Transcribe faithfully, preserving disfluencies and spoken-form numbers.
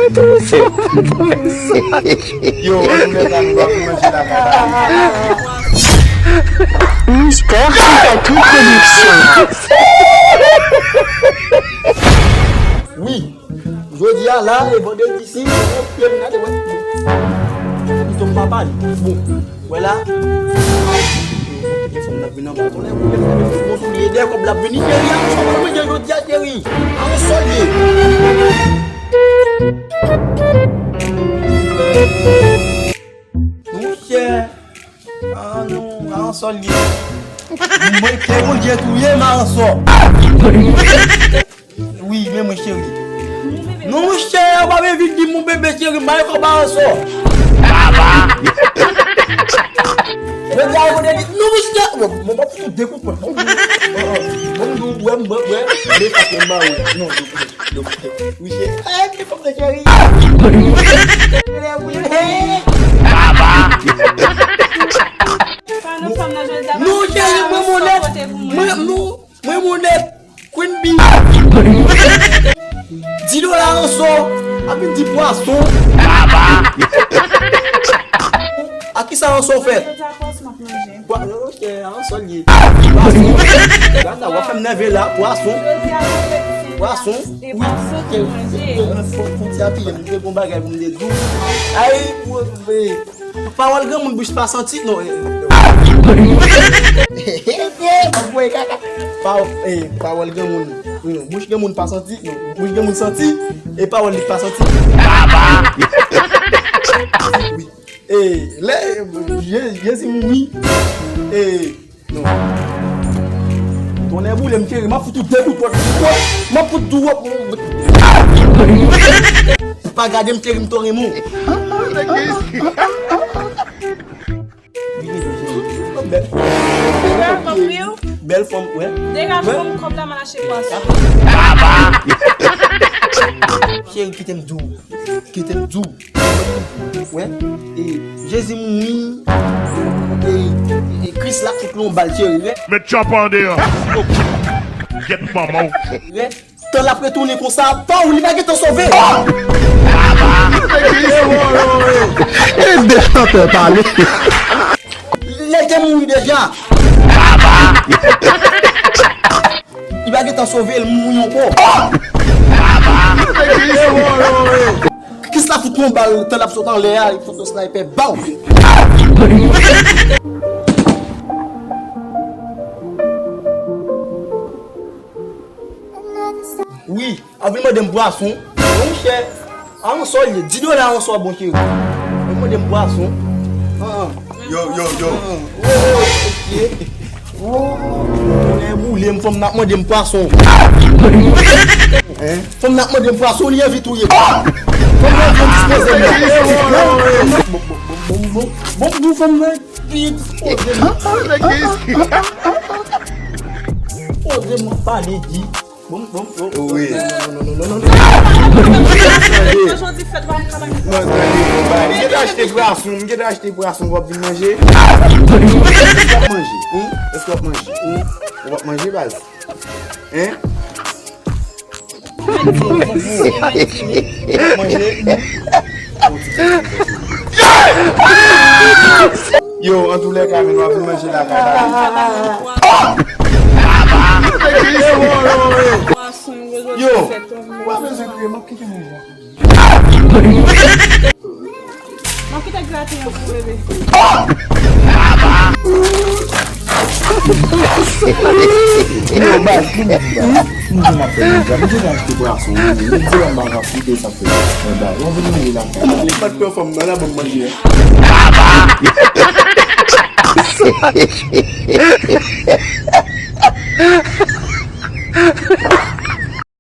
Yo, antoulèka, nou pa pou manje lakay la. Mister Potato Production. Wi, jodi a la, e vandredi, si, yo pye m gade, wè. Epi tonm pa pale. Bon, wè la. Telefòn nan vin anba. Bon, soulye, dèyè kòb la vini, cheri, a, sa pa manje jodi a, cheri. A, yon sòl ye. Monchè, a non, a yon sòl ye. Mwen ke Bondye touye m a yon sò. Wi, men mwen cheri. Non, monchè, ou pa vin vin di mon bebe cheri, m pa gen kòb a yon sò. Jodi a, kote li, non, monchè, mwen, mwen, mwen, tout dekoupon. Bon, bon, bon, wè, wè, wè, de fak, mwen ba ou. Non, non, non, non. Wi, cheri. Eh, ki fanm de cheri. Baba. Non, cheri, mwen, mwen, mwen, non, mwen, mwen, Queen Bee. Di dola yon sò. A vin di pwason. Baba. A ki sa yon sò fè? Pwa-, ok, yon sò li ye. Pwason. Gad la, w ap fè m nève la. Pwason. Pwason. Wi. Fon, fon ti apiye m, m te gon bagay pou m te di w. Ay, pou, eh, pawòl granmoun bouch pa santi, non, eh, eh, eh. Pa, eh, pawòl granmoun, wi, non, bouch granmoun pa santi, non, bouch granmoun santi, e pawòl li pa santi. Baba! Wi. E, lè, Je-, Jezi mouri, e, non. Tonnè boule m, cheri, m ap fout ou de kout pwòt, kout pwòt, m ap fout dou wòp. Ou pa gade m, cheri, m to renmen w. Bèl fanm, wè. Degaje kòm kòb la, m al achte pwason. Cheri, kite m di w. Kite m di w. Wè, e, Jezi mouri, e, e, Kris la fout li yon bal, cheri, wè. Met tchòp an deyò. Gyèt manman w. Wè, tan l ap retounen konsa, pa w, li pa gentan sove. Ede chantè pale. Lè l te mouri deja. Li pa gentan sove, l mouri ankò. Kis la fout yon bal, tan l ap sot anlè a, li fout yon sniper, baw! Wi, a vin mande m pwason. Monchè, a yon sò l ye, di dola yon sò, bon cheri. Li mande m pwason. An, an. Yo, yo, yo. An, an. Wo, wo, ok. Wo, tonnè boule m, fanm nan ap mande m pwason. Fanm nan ap mande m pwason, li anvi touye m. Fanm nan anvi endispoze m la. Bon, bon, bon, bon, bon, bon, bon, fanm nan. Pi, poze m. Poze m, pa de di. Bon, bon, bon. Wi. Non, non, non, non, non, non. Jodi fèt, pa m travay. Non, tande, bay. M gentan achte pwason, m gentan achte pwason, w ap vin manje. Èske w ap manje? Hmm? Èske w ap manje? Hmm? W ap manje, baz? Hein? Yo, antoulèka, men nou ap vin manje lakay la. Yo, w ap bezwen kriye, m ap kite manje la. M ap kite grate yon pou bebe. Yo, baz, pou m di la. M di m ap fè manje. M di m achte pwason. M di m pa ka kite sa fè. Mwen bay. Mwen vin manje la. Ou pa t pran fanm nan la, ban m manje a.